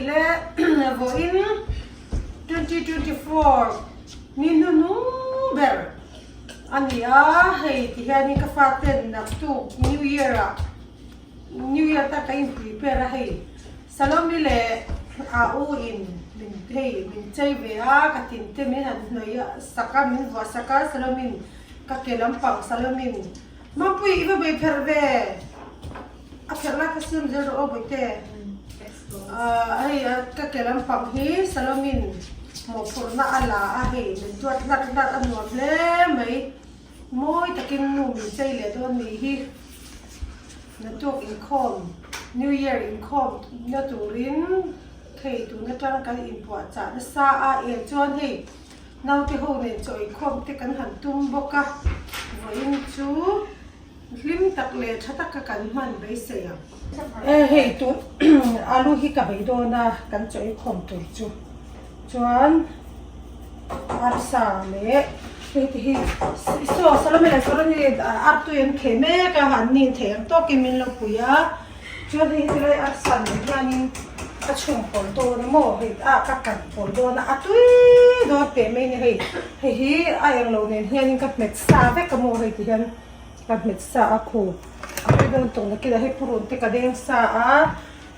Hei le vawiin 2024 ni hnuhnung ber a ni a, hei ti hianin ka faten naktuk New Year ah New Year ta ka in prepare a hei Salome leh a u in min hei min chei ve a ka tin te min han hnawih sak a min vuah sak a Salome in ka ke lampang Salome in Mapui i va bei pherh ve. A pherh lai kha siam zel rawh aw Bawihte. Hei ka ke lampang hi Salomin mawhphurhna a la a hei min duat hlat hlat a nuam hle mai. Mawi takin nu min chei leh dawn nih hi. Naktuk inkhawm New Year inkhawm na turin hei tun atang kan inpuahchah nasa a eh chuan hei naute ho nen chaw inkhawm te kan han tum bawk a vawiin chu Hlim tak leh tha taka kan hman beisei ang. E hei tu alu hi ka bei dawn a kan chaw ei khawm tur chu chuan arsa leh hei te hi saw salome leh saroni artui an kheh mek a an nin theih ang tawkin min lo pui a chuan hei heti lai arsa nen hianin ka chhung pawlh dawn a maw hei a ka kan pawlh dawn a a tui dawn teh mai a ni hei hei hi a englo nen hianin ka hmet sa vek a maw hei ti hian. Ka hmet sa a khu a hawi dawn tawh nakin a hei purun te ka deng sa a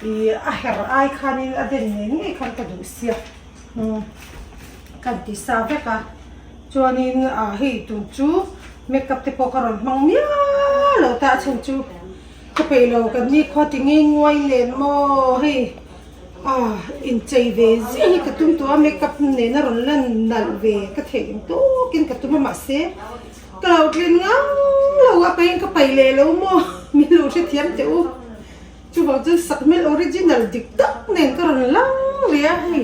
ih a her ai khanin a den ngei ngei khan ka duh sia umm kan ti sa vek a chuanin ah hei tun chu makeup te pawh ka rawn hmang miau lo ta a chhan chu ka peih lo kan ni khua ti ngei nguai nen maw hei ah inchei ve ziah hi ka tum tawh a makeup nena rawn lan nalh ve ka theih ang tawkin ka tum a mahse. Ka lo tlin ngang lo a pain ka paih leh lo maw min lo hrethiam teh u. Chuvang chuan sakhmel original dik tak nen ka rawn lang leh a hei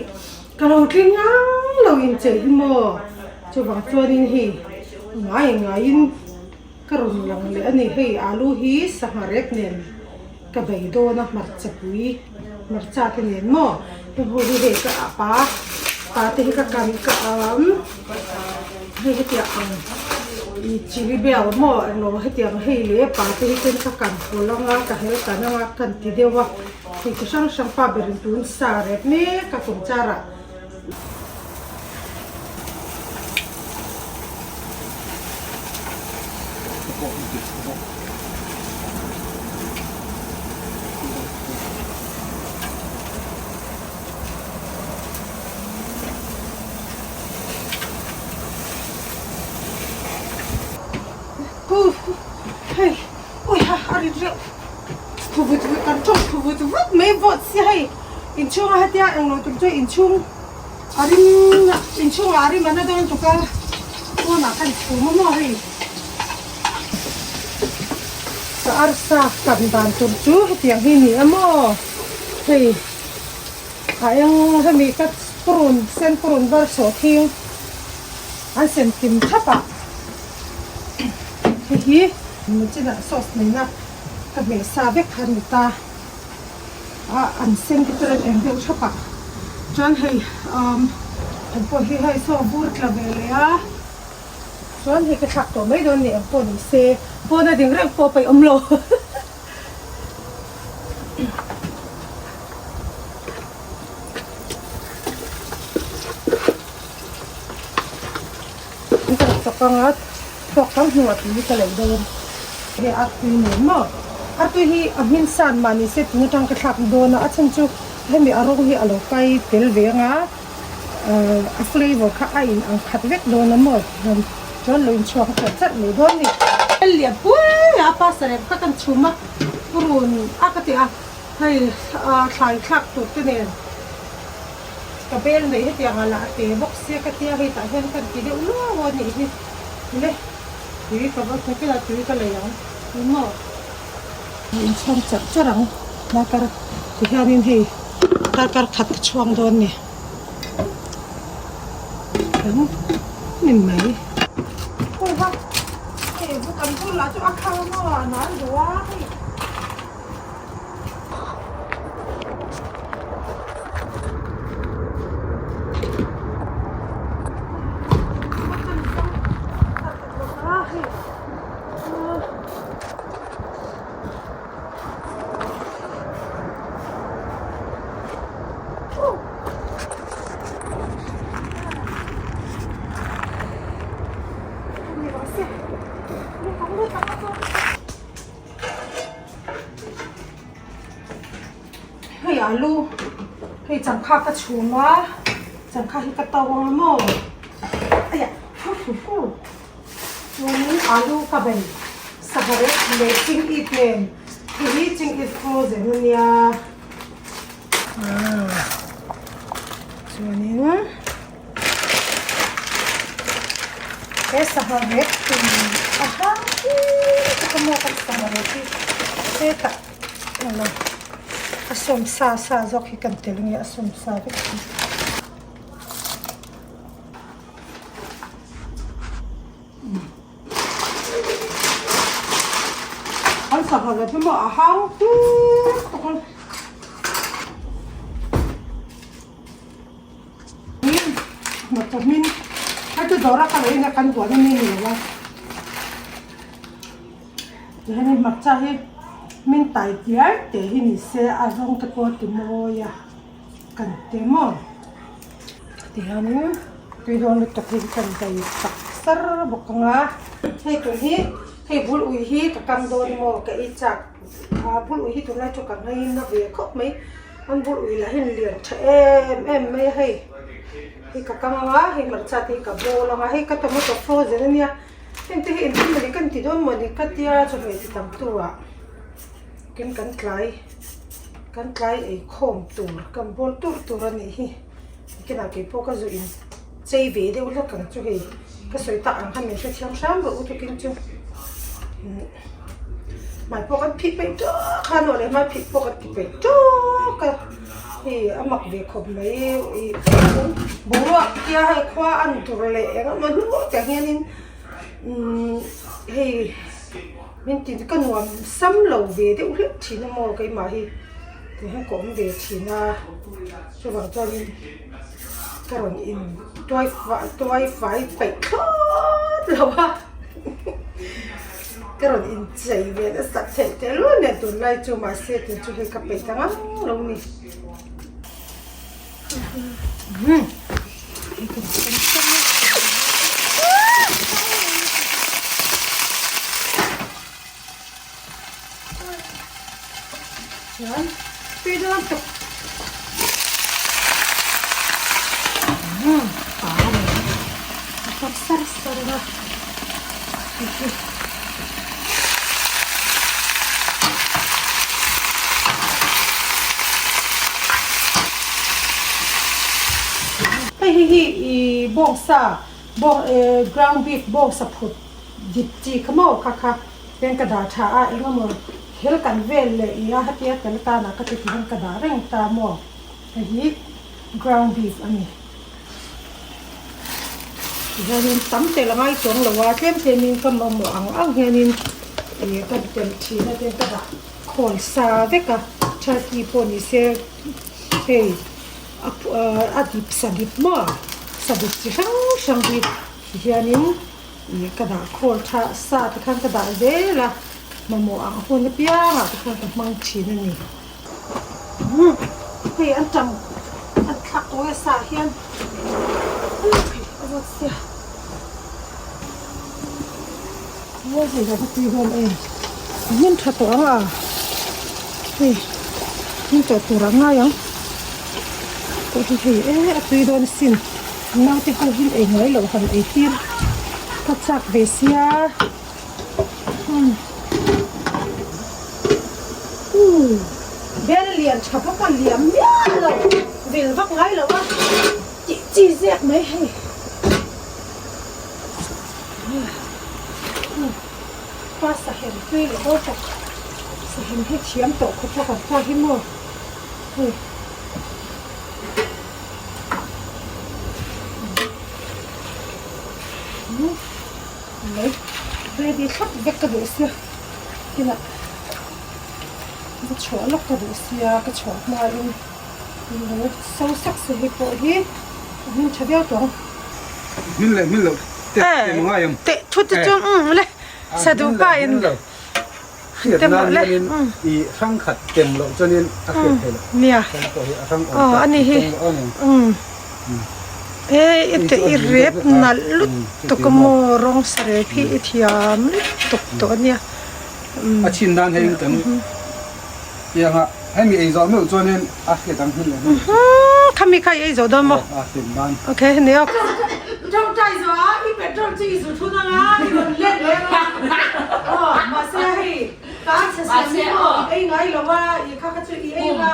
ka lo tlin ngang lo inchei hi maw. Chuvang chuanin hei ngai ngaiin ka rawn lang leh a ni. Hei alu hi sangha rep nen ka bei dawn a hmarcha pui hmarcha te nen maw heng ho hi hei ka pa pa te hi ka kan ka am hei hetiang ang ih chili bel maw englo hetiang hei leh pa te hi chuan ka kan pawlh anga ka hel kan anga kan ti deuh a hei chi hrang hrang pa berin tun sa rep mek a kawmchar ah. Hei ui ha a rit reuh thu vut vut kan tawng thu vut vut mai vawt sia hei inchhunga hetia englo tur chu inchhung A rim inchhungah a rim a na dawn tuk a, pawnah khan chhum a maw hei. Ka arsa kan dan tur chu hetiang hi ni a maw hei a eng hemi ka purun sen purun var sawh thing an sem kim thap a hei hi chinah sauce nena ka hmeh sa vek kha a ni ta. a an sen te chu a eng deuh thap a chuan hei umm an pawh hi hei saw vur tla ve leh a chuan hei ka thlak tawh mai dawn ni ang pawh ni se pawn a ding reng pawh paih awm lo chawk anga thawk tam hnuah tui ka lei dawn hei artui nen maw artui hi a hmin san mah ni se tun atang ka thlak dawn a a chhan chu hemi a rawng hi a lo kai tel ve anga a flavour kha a in ang khat vek dawn a maw chuan lo inchhuak a chawt chat mai dawn a ni lian pui a pasarep kha kan chhum a purun a ka ti a hei thlai thlak tur te nen. Ka bel nei hetiang a lah te bawk sia ka tia hei tah hian kan ti deuh luau a nih hi le tui ka va hmu a tui ka lei ang tui maw inchhawng charh charh ang darkar ti hianin hei darkar khat ka chhuang dawn ni ang ni mai aw ha hei kan bulah chu a khang maw a nan duh a hei. Hei alu hei changkha ka chhum a changkha hi ka to ang maw aiah hu hu hu chuanin alu ka bei sangha rep leh ching it nen hei hi ching it frozen ania ah chuanin he sangha rep tui a hang lutuk a maw kan sangha rep hi hetah Alo a sawm sa sa zawk hi kan tel nge a sawm sa vek hi. An sangha la chu maw a hang tut tuk a. Hmawt hmin hei chu dawra ka lo in a kan buan a mi ni lo a. Tihian hmarcha hi min tai diar teh hi ni se a rawng te pawh a ti mawi a kan ti maw tihianin tui dawn lutuk hi kan bei tak sar bawk ang a hei tun hi hei bul ui hi ka kam dawn maw ka ei chak a bul ui hi tunlai chu ka ngaina ve khawp mai an bul ui lah hi lian tha em em mai a hei hei ka kam ang a hei hmarcha te hi ka bawl ang a hei ka tomato frozen ania. Hengte hi engtin mawni kan ti dawn mawni ka tia chawhmeh ti tam tu ah ken kan tlai kan tlai ei khawm tur kan bawl tur tur a nih hi kinah kei pawh ka zu in chei ve deuh hlek ang chu hei ka sawi tak ang khan min hrethiam hram rawh u tukin chu hmai pawh kan phih peih tawk kha nawh leh hmai phih pawh kan ti peih tawk a hei a mak ve khawp mai ih boruak tia hei khua a ni tur leh eng emaw hnuh te hianin umm hei min ti ka nuam sam lo ve deuh hlek thin a maw keimah hi tihian ka awm ve thin a chuvang chuanin ka rawn in tuai fai tuai fai peih thlawt lo a ka rawn in chei ve nasa theih teh lul nen tunlai chu mahse tun chu hei ka peih ta ngang lo ni. Chuan tui dawn tuk pa a ni a kawt sar sar a hei hi hi ih bawngsa bawng eh ground beef bawngsa phut dip chi kha maw kha kha. Eng ka dah tha a, eng emaw hel kan vel leh i a, hetia tel tanah ka ti tihian ka dah reng ta maw? Hei hi ground beef a ni. Tihianin tam tel a ngai chuang lo a, tlem tlemin ka mamawh ang ang hianin ih ka tel thin a tiang ka dah khawl sa vek a, turkey pawh ni se hei a dip sa dip maw sa dip chi hrang hrang hi tihianin. Ih ka dah khawl tha sa te khan ka dah zel a, mamawh ang hun apiangah te khan ka hmang thin a ni. Umm hei an tam an thlak tawh e sa hian a vawt sia. Mawi hei lo va tui dawn em a hmin tha tawh ang a hei hmin tawh tur a ngai ang pawh hi hei e a tui dawn asin. Naute ho hi ei ngai loh han ei tir ka chak ve sia umm bel lian tha bawk a liam miah lo vil vak ngai lo a tih chi zek mai hei pa sahem tui leh dawn tak sahem hi thiam tawh khawp a kan pa hi maw hei. Ready thlap vek ka duh sia kinah va chhuah lawk ka duh sia ka chhuah hmain lo so sak se hei pawh hi a hming tha viau tawh ang. Hming leh hming loh te te ngai ang. Teh thu te chu umm le sadupa in. Hriat nan hianin i hrang khat tem loh chuanin a hriat theih loh. Nia. Hrang pawh hi a hrang awm tak ani hi. Um. E i te i rep nalh lutuk a maw rawng sa rep hi i thiam lutuk tawh ania. A chhin nan hian kan pianga. Hemi ei zawh meuh chuanin a hriat ang hmun leh hmun. Khami kha i ei zawh dawn maw? A hlim nan. Ok, ni ok. Tawngtai zawh a, i petrol chu i zu thun ang a, i rawn let leh ang a. Aw, mahse hei ka chhe siam hi maw i ei ngai lo a, i kha kha chu i ei ang a.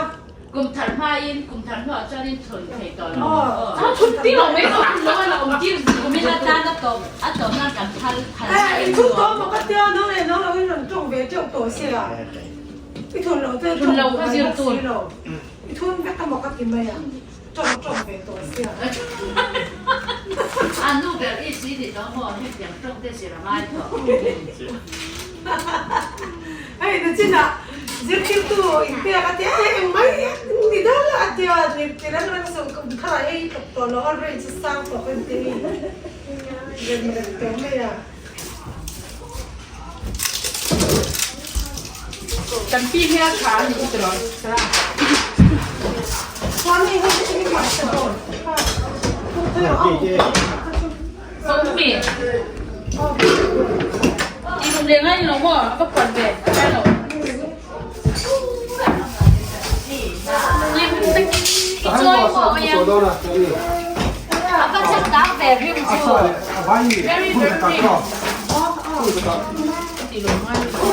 Kum thar hmain kum thar hnuah chuanin thun thei tawh lo. Aw, Thun tir lo mai tawh thun lo a la awm tir kumin atan a tawp a tawp nan kan phal phal Eh, i thun tawh maw ka tia, nang leh nang lo in rawn tawng ve teuh tawh sia. I thun lo te Thun lo ka zir tur. I thun vek emaw ka ti mai a, tawng tawng ve tawh sia. A nu ber i si ni tawh maw hetiang tawng te zir a ngai tawh. Hei nachinah zirtirtu inpek a tia hei engmai ni dal a tia ti reng reng suh kum tharah ei tawp tawh lo a range a sang tawh ka inti rem rem tawh mai a. Kan pi hmel tha a ni tiraw? Sawmmi I lum leh ngai lo maw? A va kuat ve ngai lo. I chawi maw a iang? A va changkang ve rim chu. Very very rim.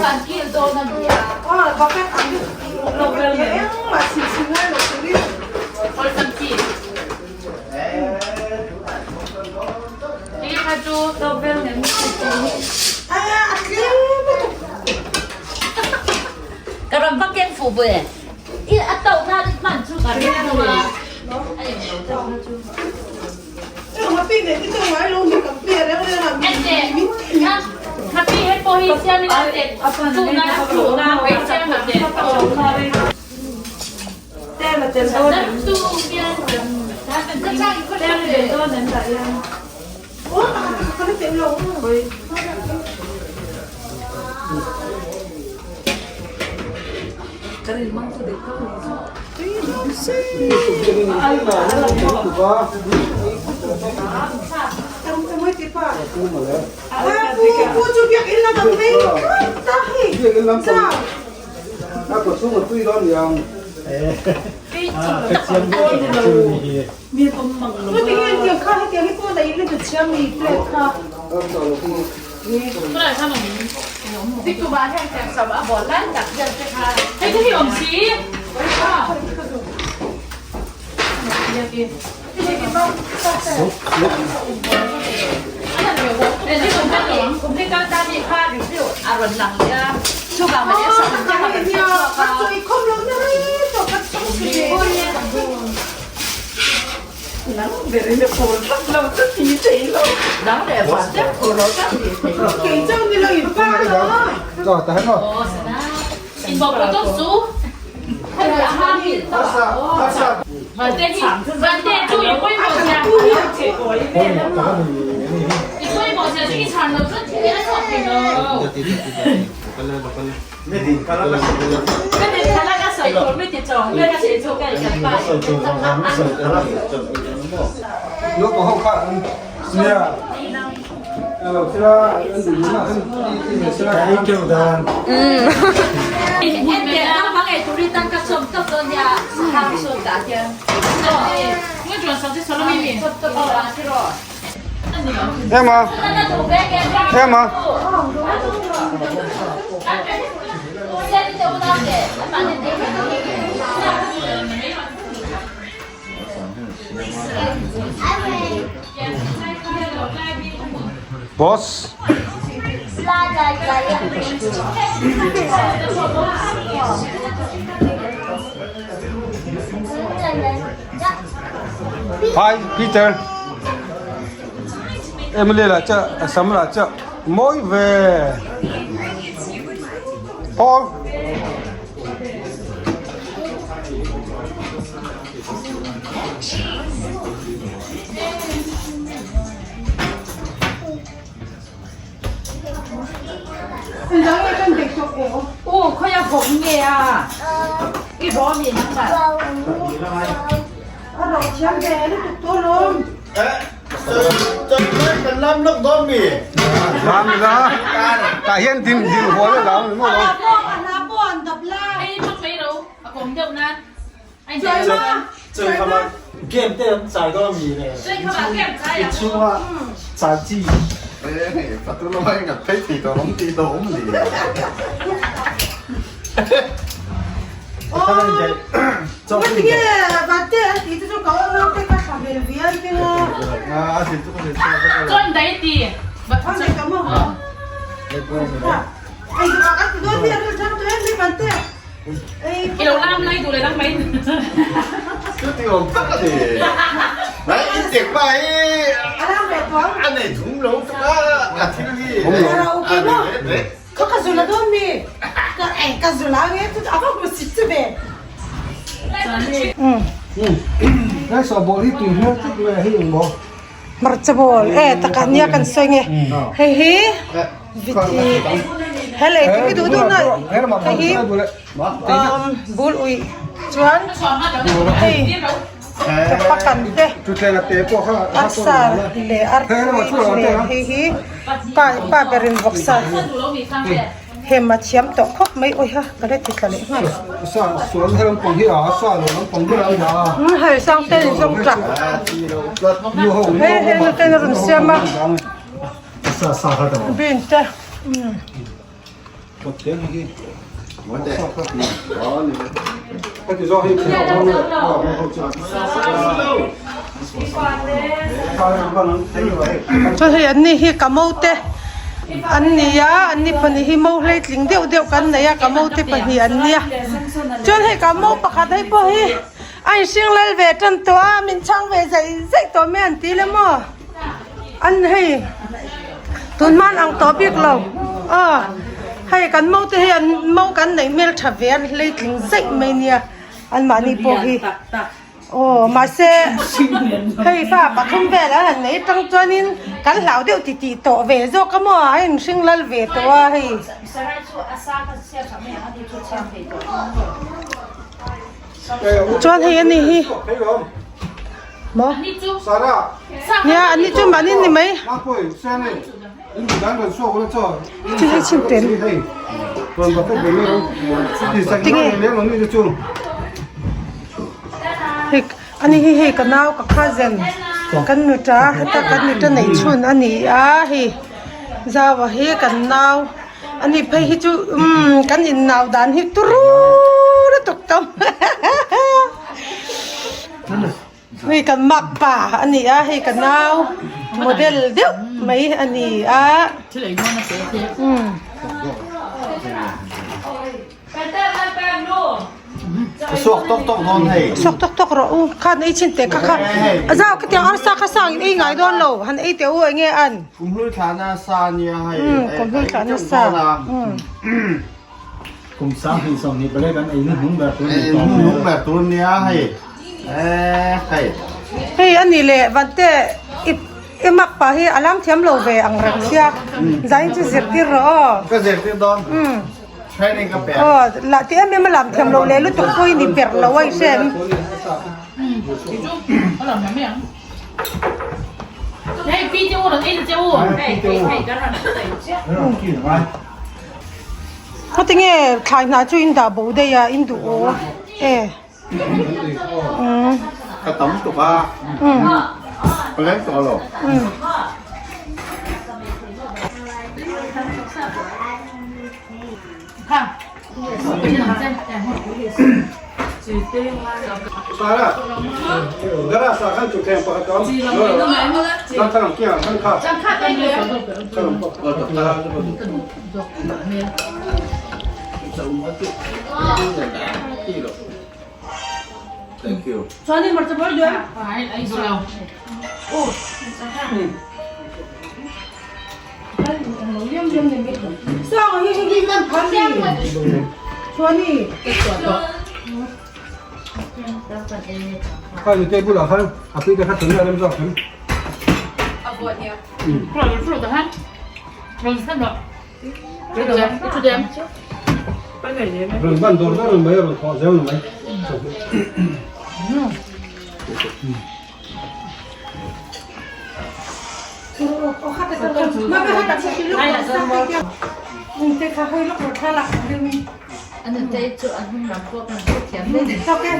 Kan kil dawn a nia. Awlsam chi. Hei kha chu Ka ram vak keng fuh ve. I a to na hman chu ka ring lo a. A eng lo deuh kha chu. Happy he pawh hi siam in a tet chu na chu na hmei siam a tet. Hei chu hi awm si. Emma Emma Boss Hi Peter Emily lah che Sam lah che mawi ve Paul Lam la tah hian din din hual a lo ni maw lo. Game te an chai dawn mi le. Inchhunga chai chi. I lo lam lai duh le dang mai. Chuti awm tak a ni. Mai in tek pa hi a nei thum lo tuk a a thil hi a ni ve ve. Ka ka zula dawn mi ka eh ka zula nge chu a va hmu sit chu ve. Lai saw ball hi tui hmel tuk mai a hi eng maw? Hmarcha ball e takah nia kan sawi nge hei hi he lei chu i duh duh na hei hi bul uih chuan hei pakan te arsa leh artui leh hei hi pa pa berin vawksa. Hem a thiam tawh khawp mai awiha ka la ti tla leh nghal. Umm hei sang te in zawng tah hei hei na ten a rawn siam a bean te umm. Chuan hei an ni hi ka mo te an ni a an ni pahnih hi mo hleitling deuh deuh kan nei a ka mo te pahnih an nia chuan hei ka mo pakhat hei pawh hi a inhring lal ve tan tawh a min chhang ve zaih zaih tawh mai an ti le maw an hei tun hman ang tawh bik lo aw hei kan mo te hi an mo kan neih hmel tha ve a hleitling zaih mai nia anmahni pawh hi. Aw mahse hei fa pathum vel an han nei tang chuanin kan hlau deuh ti tih tawh ve zawk a maw a inhring lal ve tawh a hei. Chuan hei ani hi maw nia ani chu mahni ni mai. Chu hei chhim tel tinge hei ani hi hei ka nau ka cousin kan nuta heta kan nuta neih chhun a ni a hei zau a hi kan nau ani phei hi chu umm kan in nau dan hi turu lutuk tawp Hei kan mak pa a ni a, hei ka nau model deuh mai a ni a. Suak tawk tawk rawh u, khan ei chin teh kha kha a zau ka tiang arsa kha sang in ei ngai dawn lo, han ei teh u enge an. Kumhlui thlahna sa a nia hei. Kumhlui thlahna sa. Kum 20 pale kan ei hnuhnung ber tur ni tawh. Hnuhnung ber tur nia hei. Eh hei. Hei ani le vante i i mak pa hi a lam thiam lo ve ang reng sia. Zain chu zirtir rawh aw. Ka zirtir dawn. Training ka pe. Aw lah ti em em a lam thiam lo leh lutuk pawh i ni per lo a i hre em. Hei pi te u rawn ei ta che u. Hei hei hei kan rawn sawi chiah. Khaw tinge thlai hnah chu in dah bo daih a in duh aw e Ka tam tuk a ka leng tawh lo. Thank you. Chuanin hmarcha bawr duai. Kha ni te bulah khan a pui te kha tun a rem zawk em. Rawn ban dawr dawr mai a rawn thawh zel mai. A nutei chu a hnung lam pawh kan hrethiam daih. Tawk e.